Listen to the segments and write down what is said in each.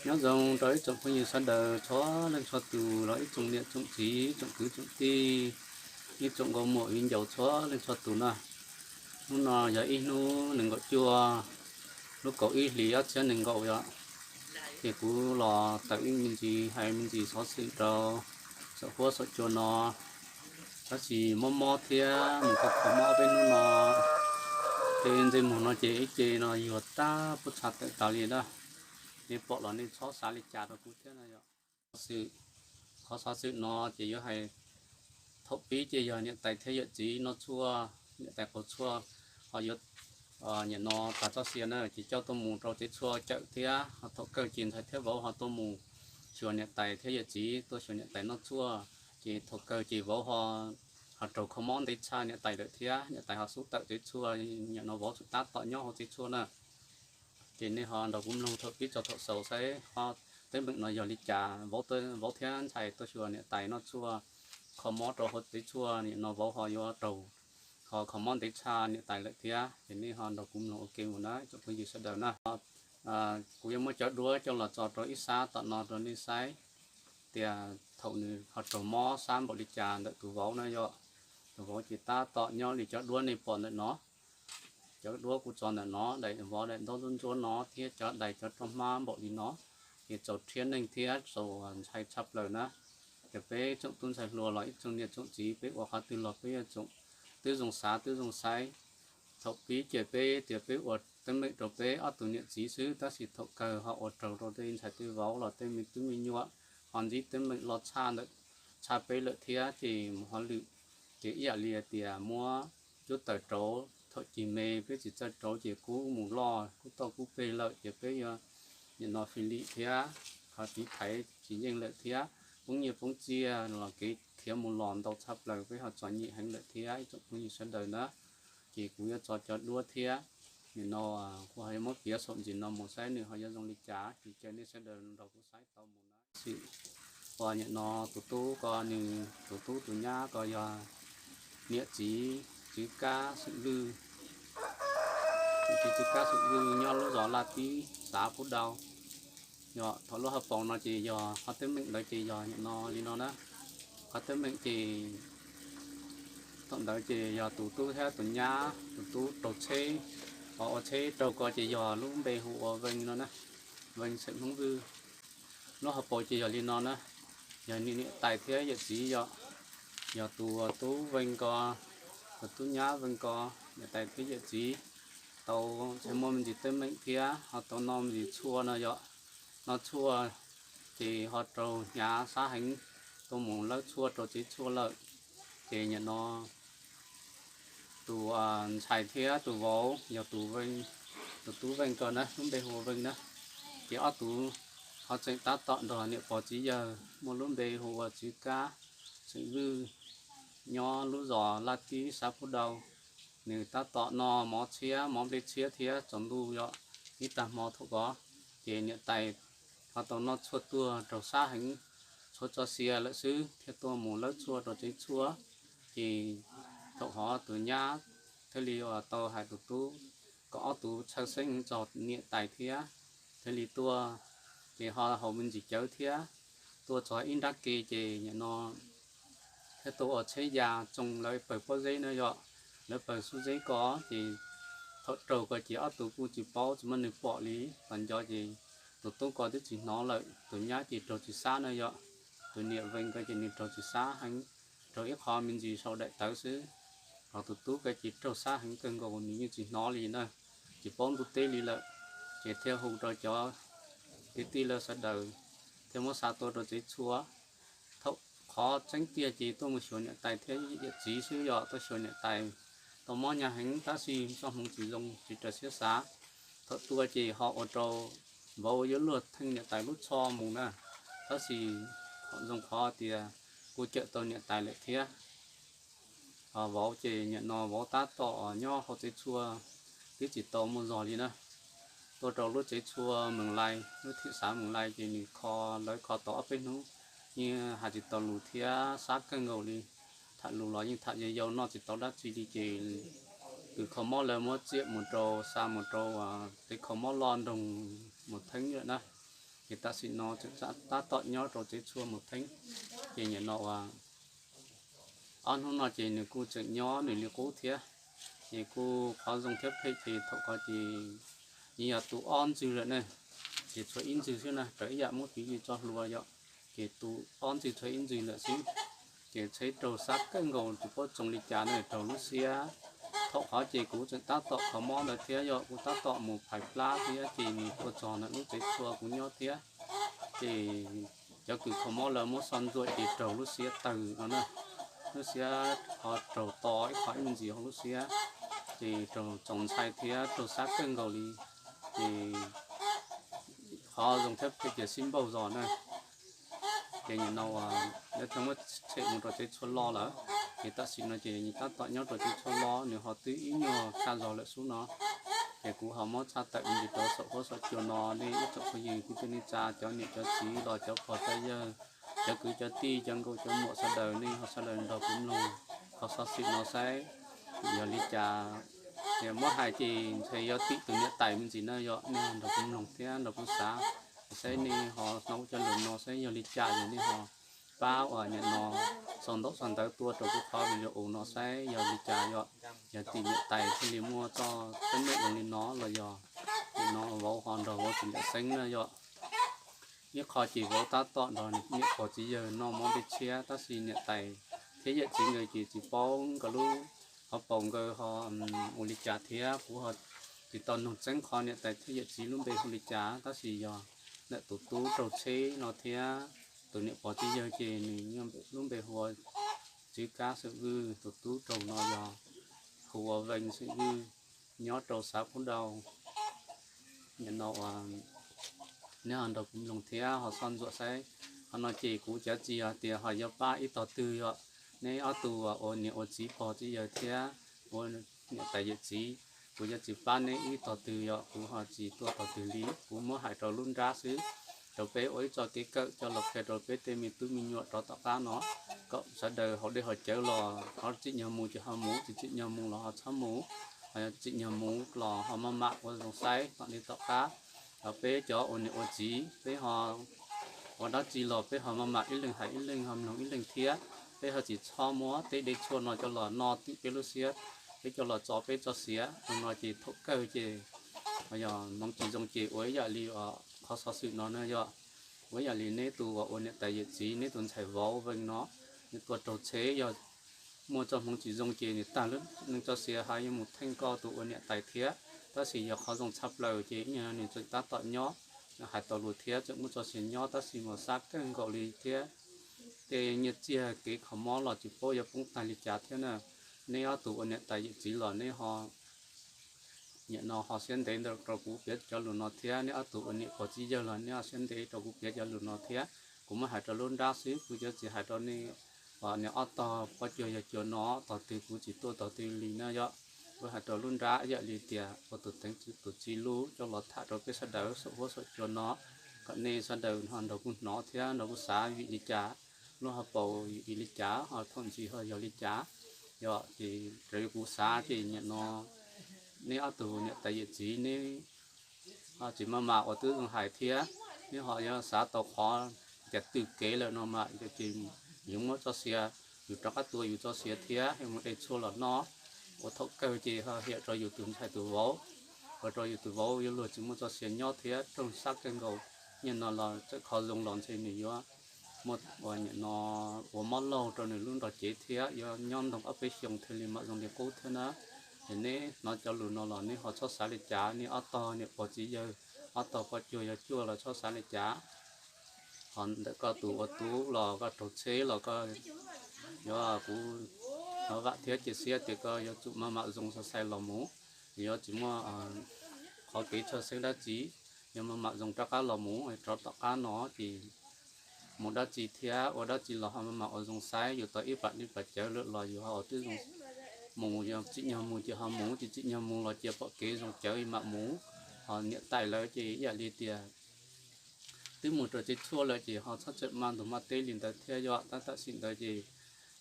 Nyob zoo rau ib tsoom phooj ywg sawv daws txhua leej txhua tus los ib tsoom niam tsoom txiv tsoom kwv tsoom tij, ib tsoom nkauj muam viv ncaus txhua leej txhua tus na. Hnub no yog ib hnub nees nkaum cuaj lub kaum ib hlis ob txhiab nees nkaum yom, ces kuv los tawm ib me ntsis hais me ntsis xov xwm rau saum huab saum cua no. Tab sis mob mob thiab mus kho kho mob peb hnub no, ces ntsej muag no ces ib ce no yuag tag puab txha tawm tas li na. Nej pom los nej txhob xav li cas rau kuv thiab no yom. Qhov xov xwm no ces yuav hais thaum pib ces yog niam tais thiab yawm txiv noj tshuaj, niam tais qaug tshuaj, ho yuav, nim no tas txoj sia na ces coj tuaj mus rau tsev tshuaj cawm thiab ho thaum kawg ces ntxhais thiab vauv ho tuaj mus xyuas niam tais thiab yawm txiv, tuaj xyuas niam tais noj tshuaj. Ces thaum kawg ces vauv ho, ho raug kho mob ntev tshaj niam tais lawm thiab niam tais ho xub tawm tsev tshuaj, nim no vauv tseem tab tom nyob hauv tsev tshuaj na. Ces nej ho nrog kuv mloog thaum pib txog thaum xaus saib qhov teeb meem no yog li cas, vauv thiab ntxhais tuaj xyuas niam tais noj tshuaj, kho mob rau hauv tsev tshuaj, nim no vauv ho yuav raug ho kho mob ntev tshaj niam tais lawm thiab. Ces nej ho nrog kuv mloog ua ke mus na tsoom phooj ywg sawv daws na. Kuv yuav muab cov duab coj los tso rau ib sab tom no rau nej saib tias thaum nws ho raug mob sab npaum li cas ntawm tus vauv na yom. Tus vauv ces tab tom nyob li cov duab nej pom ntawm no. Cov duab kuv tso ntawm no, daim vov daim ntaub ntsuab ntsuab no thiab cov dais cov roj hmab npaum li no, ces txaus rhiab neeg thiab txaus ntshai tshaj plaws na. Ces peb tsoom tub ntxhais hluas los ib tsoom niam tsoom txiv peb ua qhov twg los peb yuav tsum twb zoo xav twb zoo saib. Thaum pib ces peb tias peb ua teeb meem rau peb ob tug niam txiv xwb, tab sis thaum kawg ho ua raug rau tej ntxhais tej vauv los tej me tub me nyuam ho ntsib teeb meem loj tshaj ntawm, tshaj peb lawm thiab ces mus hauj lwm. Ces ib yam li tias muab cuab taws rauv, thaum cig me peb tsis txawj rauv ces kub mus loj kub toj kub peg lawm ces peb yuav nim no fim lim thiab qhov tiv thaiv tsis yeej lawm thiab poob nyiaj poob txiaj los kev khiav mus los ntau tshaj plaws peb ho txom nyem heev lawm thiab ib tsoom phooj ywg sawv daws na. Ces kuv yuav tso cov duab thiab nim no kuv ho yuav muab piav saum ntsis no mus saib nws ho yuav zoo li cas ces caw nej sawv daws nrog kuv saib tau mus na. Xwm uas nim no tus tub ko nws, tus tub tus nyab ko yog niam txiv Tswv Kab xeem Vwj, niam txiv Tswv Kab xeem Vwj nyob lub zos Laj Tib xav Pub Dau. Yog thaum lub hauv paus no ces yog qhov teeb meem ntawd ces yog nim no li no na. Qhov teeb meem ces thaum ntawd ces yog tus tub thiab tus nyab, tus tub raug tsheb, qhov ua tsheb raug ko ces yog lub npe hu ua Veej no na, Veej xeem Hmoob Vwj. Lub hauv paus ces yog li no na, yog niam tais thiab yawm txiv yom, yog tus tub Veej ko, tus tub nyab Veej ko, niam tais thiab yawm txiv tau ntshai muaj me ntsis teeb meem thiab ho tau noj me ntsis tshuaj no yom. Noj tshuaj ces ho raug hnyav sab heev, tuaj mus lawb tshuaj rau tsev tshuaj lawm. Ces nim no tus ntxhais thiab tus vauv yog tus Veej, tus tub Veej ko na, lub npe hu ua Veej na. Ces ob tug ho tseem tab tom nrog niam pog txiv yawg muaj lub npe hu ua Tswv Kab xeem Vwj, nyob lub zos Laj Tib xav Pub Dau. Nws tab tom noj mov tshiab, mov nplej tshiab thiab tsaus ntuj yom, ib tag hmo thaum ko ces niam tais ho tau noj tshuaj tuag raug sab heev, tshuav txoj sia lawm xwb thiaj tuaj mus lawb tshuaj rau tsev tshuaj. Ces thaum hov tus nyab thiaj li uas tau hais tus tub kom ob tug txhawj xeeb txog niam tais thiab thiaj li tuaj. Ces ho haus me ntsis cawv thiab tuaj txog ib nrab ke ces nim no thiab tuaj ua tsheb ya tsoo lawv pawg pob zeb na yom, lawv pawg xub zeb ko. Ces thaum raug ko ces ob tug kuj tsis paub tsis muaj neeg pom li, los nco ces tus tub ko twb tsis hnov lawm, tus nyab ces raug tsis sab na yom. Tus niam Veej ko ces nws raug tsis sab heev, raug ib qho me ntsis sau daim tawv xwb. Ho tus tub ko ces raug sab heev kawg nkaus nws yeej tsis hnov li na, tsis paub ntuj teb li lawm. Ces thiaj hu rau cov kwv tij lawv sawv daws thiaj muab xa tuaj rau tsev tshuaj. Thaum qhov tseeb tiag ces tuaj mus xyuas niam tais thiab yawm txiv xwb yom, tuaj xyuas niam tais tau mob hnyav heev tab sis txoj hmoov tsis zoo tsis raws siab xav. Thaum tuaj ces ho ua rau vauv yuav luag theej niam tais lub tsho mus na, tab sis zoo qhov tias kuj cawm tau niam tais lawm thiab. Vauv ces nim no vauv tab tom nyob hauv tsev tshuaj twb tsis tau muaj zog li na. Tuaj rau lub tsev tshuaj Mees Lais, lub thim xav Mees Lais ces nws kho, lawv kho tau ob peb hnub, yeej hais tsis tau lus thiab sab kawg nkaus li. Tham lus los yeej tham yau yau, noj tsis tau dab tsi li ces kws kho mob lawv muab tsiam mus rau, xa mus rau tej kho mob loj nroog mus theeb lawm na. Ces tam sim no tseem tab tom nyob rau tsev tshuaj mus theeb. Ces nim no ua ob hnub no ces nws kuj tseem nyob nws li qub thiab. Ces kuj qhov zoo thiab phem ces thaum ko ces nws yog tus ob ntxwg lawm ne, ces tshuav ib ntxwg xwb na, raws ib yam muab piv li tso hluas yom, ces tus ob ntxwg tshuav ib ntxwg lawm xwb. Ces tsheb raug sab kawg nkaus tsis paub tsoo li cas ne, raug lub siab. Thaum qhov ces kuv tseem tab tom kho mob ntawd thiab yom, kuv tab tom mus phais plab thiab ces nws tuaj txog ntawm lub tsev tshuaj kuv nyob thiab. Ces cov kws kho mob lawv muab xo ntxuam ces raug lub siab tawg no na, lub siab ho raug to ib qho ib me ntsis hauv lub siab, ces raug txaus ntshai thiab raug sab kawg nkaus li. Ces qhov zoo thiab phem ces sib npaug zos na. Ces nim no uas lawv tau muab tshem mus rau tsev tshuaj loj lawm. Ces tam sim no ces nws tab tom nyob rau tsev tshuaj loj, nws ho twb ib nyuag kaj zog lawm xub no. Ces kuv ho muab tshaj tawm me ntsis rau saum huab saum cua no, nej ib tsoom phooj ywg kwv tij neej tsa, cov niam cov txiv los cov pog cov yawg, cov kwv cov tij, cov nkauj cov muam sawv daws, nej ho sawv daws nrog kuv mloog qhov xov xwm no saib yog li cas. Ces muab hais ces ntshe yuav tim tus niam tais me ntsis na yom, nej nrog kuv mloog thiab nrog kuv xav, saib nej ho hnov cov lus no saib yog li cas, yog nej ho pab uas nim no sau ntaub sau ntawv tuaj rau kuv qhov video no saib yog li cas yom, yog tim niam tais thiaj li muaj txoj teeb meem zoo li no los yog nim no vauv ho nrog vauv tsis ncaim xeeb na yom. Ib qho ces vauv tab tom nrog niam pog txiv yawg noj mov nplej tshiab, tab sis niam tais thiab yawm txiv nkawd ces tsis paub nkawd lub hauv paus nkawd ho ua li cas thiab. Kuv ho tsis tau nug tseeb qhov niam tais thiab yawm txiv lub npe hu li cas, tab sis yog ntawm tus tub raug tsheb no thiab tus niam pog txiv yawg ces nws lub npe hu ua Tswv Kab xeem Vwj, tus tub raug no yog hu ua Veej xeem Vwj, nyob rau xav Pub Dau. Nim no uas neb ho nrog kuv mloog thiab ho soj ntsuam saib. Qhov no ces kuv cav tsis yog tias ho yuav pab ib tog twg yom. Neb ob tug uas ua niam ua txiv pog txiv yawg thiab ua niam tais yawm txiv, kuv yuav tsis pab neb ib tog twg yom, kuv ho tsis tuaj tog twg li. Kuv muab hais rau lub nrab xwb, rau peb ua ib txoj kev kawm coj los qhia rau peb tej me tub me nyuam rov tom qab no, kom sawv daws haus dej haus cawv los ho tsim nyog mus ces ho mus, tsis tsim nyog mus los ho txhob mus, ho tsim nyog mus los ho maj mam ua zoo saib tom li tom qab. Los peb cov ua niam ua txiv peb ho ua dab tsi los peb ho maj mam ib leeg hais ib leeg, ho mloog ib leeg thiab. Peb ho tsis txhob muab tej dej tshuaj no coj los no twm peb lub siab, peb coj los txo peb txoj sia. Tus no ces thaum kawg ces yog hmoov tsis zoo ces ua ib yam li qhov xov xwm no na yom. Ua ib yam li neb tus uas ua niam tais yawm txiv, neb tus ntxhais vauv Veej no, nws tuaj raug tsheb, yog muaj txoj hmoov tsis zoo ces nws tag lub neej txoj sia ho yuav mus theej koj tus ua niam tais thiab. Tab sis yog qhov zoo tshaj plaws ces ib nyuag nws tseem tab tom nyob, hais tau lus thiab tseem muaj txoj sia nyob, tab sis mas sab kawg nkaus li thiab tej nyiaj txiag kev kho mob los tsis paub yuav poob tag li cas thiab na. Neb ob tug ua niam tais yawm txiv los neb ho nim no ho siab ntev ntawm rau kuv piav cov lus no thiab, neb ob tug ua niam pog txiv yawg los neb ho siab ntev rau kuv piav cov lus no thiab. Kuv muab hais rau lub nrab xwb, kuv yuav tsis hais rau nej, neb ob tog poj cuag yawg cuag no tog twg kuv tsis tuaj tog twg li na yom. Kuv hais rau lub nrab ib yam li tias ua tus teev tus txi lub coj los tham rau peb sawv daws saum huab saum cua no, kom nej sawv daws ho nrog kuv hnov thiab nrog kuv xav vim li cas, lub hauv paus vim li cas ho thaum ntsis ho yog li cas. Yog ces raws li kuv xav ces nim no neb ob tug niam tais yawm txiv neb tsis maj mam ua tib zoo hais thiab, neb ho yuav xav tau qhov cas twm kev lawm no mas ces yus muab txoj sia, yus rov qab tua yus txoj sia thiab mus de tshuaj los noj, ua thaum kawg ces ho hiam rau yus tus ntxhais tus vauv, ua rau yus tus vauv yuav luag tsis muaj txoj sia nyob thiab raug sab kawg nkaus. Nim no los txawm kho zoo los ntshe nws yuav muaj ua nim no ua mob laug rau nws lub nrog cev thiab yuav nyob ntoo ob peb xyoos thiaj li mam zoo li qub thiab na. Ces neb hnov cov lus no los neb ho txhob xav li cas, neb ob tog niam pog txiv yawg, ob tog poj cuag yawg cuag los txhob xav li cas. Ho ntawm koj tus ua tub los koj raug tsheb los koj yuav, kuv vam thiab cia siab tias koj yuav tsum maj mam zoo xav xais los mus, yuav tsis muaj qhov kev tshawj xeeb dab tsi, yuav maj mam zoo rov qab los mus rov tom qab no ces mus dab tsi thiab ua dab tsi los ho maj mam ua zoo saib, yus tau ib pam dej pam cawv lawm los yus ho ua tib zoo mus, yog tsim nyog mus ces ho mus, tsis tsim nyog mus los cia pom kev zoo cawv mam mus. Ho niam tais lawv ces ib yam li tias twb mus rau tsev tshuaj lawm ces ho txhob txawm maj ntug maj teb li ntawd thiab yom. Tab tam sim ntawd ces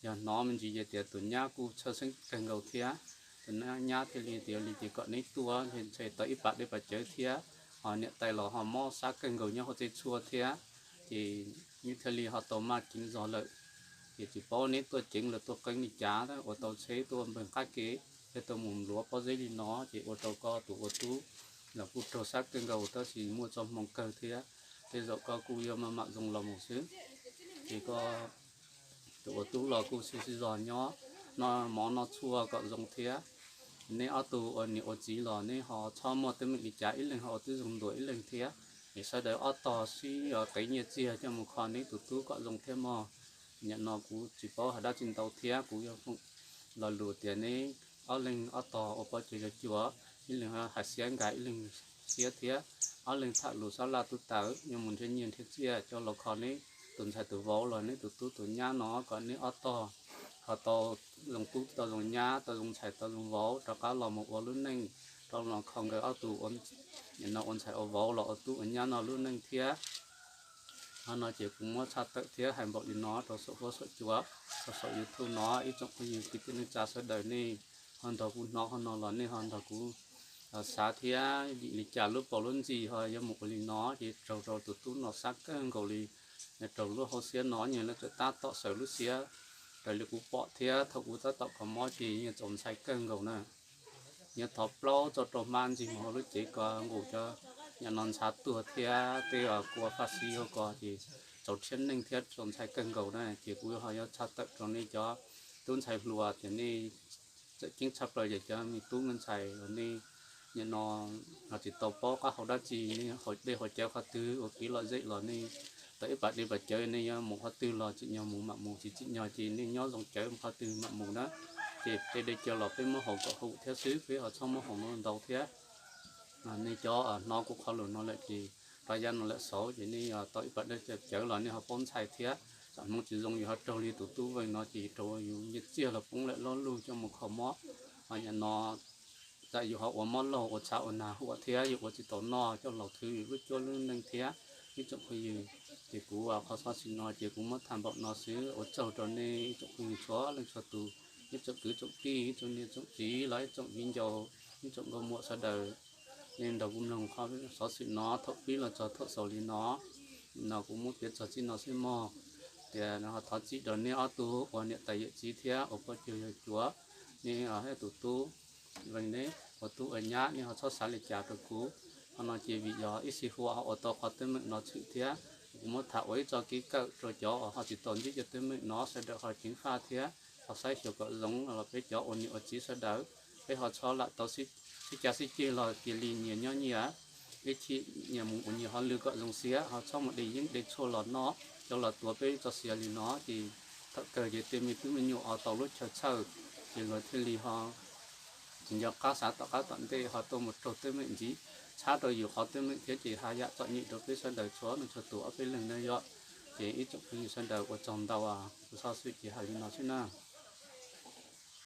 yog hnov me ntsis ces tias tus nyab kuj tshawj xeeb kawg nkaus thiab, tus nyab thiaj li tias li ces kom neb tuaj ntshe tau ib pam dej pam cawv thiab. niam tais los ho mob sab kawg nkaus nyob hauv txhua txhua thiab, ces nws thiaj li ho tau maj keev zog lawm. Ces tsis paub neb tuaj ceev los tuaj qeeb li cas, ua tau tsheb tuaj npeeg qab kev, thiaj tau mus npluav pob zeb li no, ces ua rau koj tus ua tub los kuj raug sab kawg nkaus, tab sis muaj txoj hmoo kawg thiab, tej zaum koj kuj yuav maj mam zoo los mus xwb. Ces koj tus ua tub los kuj sib sib zog nyob, noj mov noj txhua kom zoo thiab. Neb ob tug ua niam ua txiv los neb ho txhob muaj teeb meem li cas, ib leeg ho ua tib zoo ntuas ib leeg thiab. Es sawv daws ob tog sib qev nyiaj txiag coj mus kho neb tus tub kom zoo thiab mog. Nim no kuv tsis paub hais dab tsi ntau thiab, kuv yuav foom lo lus tias neb ob leeg ob tog ua poj cov yog cuas, ib leeg hais xiab nkag ib leeg xiab thiab, ob leeg tham lus sab laj tub tawv, yuav mus nrhiav nyiaj nrhiav txiaj coj los kho neb tus ntxhais tus vauv los neb tus tub tus nyab no, kom neb ob tog ho tau zoo tub tau zoo nyab, tau zoo ntxhais tau zoo vauv, rov qab los mus ua lub neej, rov los kho nkawd ob tug, nim no ua ntxhais ua vauv los ua tub ua nyab no lub neej thiab. Qhov no ces kuv muab tshaj tawm thiab hais npaum li no rau saum huab saum cua, rau saum YouTube no, ib tsoom phooj ywg kwv tij neej tsa sawv daws nej ho nrog kuv hnov qhov no los nej ho nrog kuv xav thiab, vim li cas lub paus lub ntxis ho yuav mus ua li no, ces raug rau tus tub no sab kawg nkaus li. Raug lub hauv xiab no nyias lawv txawm tab tom xaws lub xiab, raws li kuv pom thiab thaum kuv tab tom kho mob ces nyias txaus ntshai kawg nkaus na. Nyias thov plaub txog rau hmab ntxig mus hauv lub cev ko nqus cov nyuam no ntshav tuag thiab tej kua faj xib hauv ko ces txaus rhiab neeg thiab txaus ntshai kawg nkaus na. Ces kuv ho yuav tshaj tawm rau nej cov tub ntxhais hluas tias nej txawm ceeb tshaj plaws ces cov me tub me ntxhais los nej nim no ho tsis tau paub qab hau dab tsi, nej dej haus cawv qhov twg ua kev lom zem los nej tau ib pas dej pas cawv nej yuav mus qhov twg los tsim nyog mus mam mus, tsis tsim nyog ces nej nyob zoo cawv mus qhov twg mam mus na. Ces tej dej cawv los peb muab haus kom haum thiab xwb, peb ho txhob muab haus ntau thiab. Nej cov hnov kuv qhov lus no lawm ces rov yav no lawm xauv ces nej tau ib pas dej cawv los nej ho paub ntshai thiab. Tsam hmoov tsis zoo yus ho raug li tus tub veej no ces raug yus nyiaj txiag los poob lawm loj lug coj mus kho mob. Ho nim no tsam yus ho ua mob laug ua tshav ua nag huam thiab yus ua tsis tau noj coj los khwv yus lub cuab lub neej thiab ib tsoom phooj ywg. Ces kuv qhov xov xwm no ces kuv muab tham npaum no xwb, ua tsaug rau nej ib tsoom phooj ywg txhua leej txhua tus, ib tsoom kwv tsoom tij, ib tsoom niam tsoom txiv los ib tsoom viv ncaus, ib tsoom nkauj muam sawv daws, nej nrog kuv mloog qhov xov xwm no thaum pib los txog thaum xaus li no. No kuv muab piav txog txij no xwb mog, tias thov txim rau nej ob tug ua niam tais yawm txiv thiab ua poj cuag yawg cuav, nej tus tub veej neb ua tub ua nyab nej ho txhob xav li cas rau kuv. Qhov no ces vim yog ib sij huam ho ua tau qhov teeb meem no tshwm thiab, kuv muab tham ua ib txoj kev kawm rau cov uas ho tsis tau ntsib cov teeb meem no sawv daws ho ceev faj thiab ho saib xyuas kom zoo los peb cov ua niam ua txiv sawv daws, peb ho txhob lam tau sib cav sib ceg los cia li nyias nyob nyias. Ib chim nyias mus ua nyias hauj lwm kom zoo siab, ho txhob mus de yeeb de tshuaj los noj coj los tuav peb txoj sia li no ces thaum kawg ces tej me tub me nyuam ho tau lub chaw txhawj, ces luag thiaj li ho tsis nco qab xav tom qab tom ntej ho tuaj mus raug teeb meem ntxiv, txhab rau yus qhov teeb meem thiab ces haj yam txom nyem rau peb sawv daws txhua leej txhua tus ob peb leeg na yom. Ces ib tsoom phooj ywg sawv daws ua tsaug ntau, kuv xov xwm ces hais li no xwb na.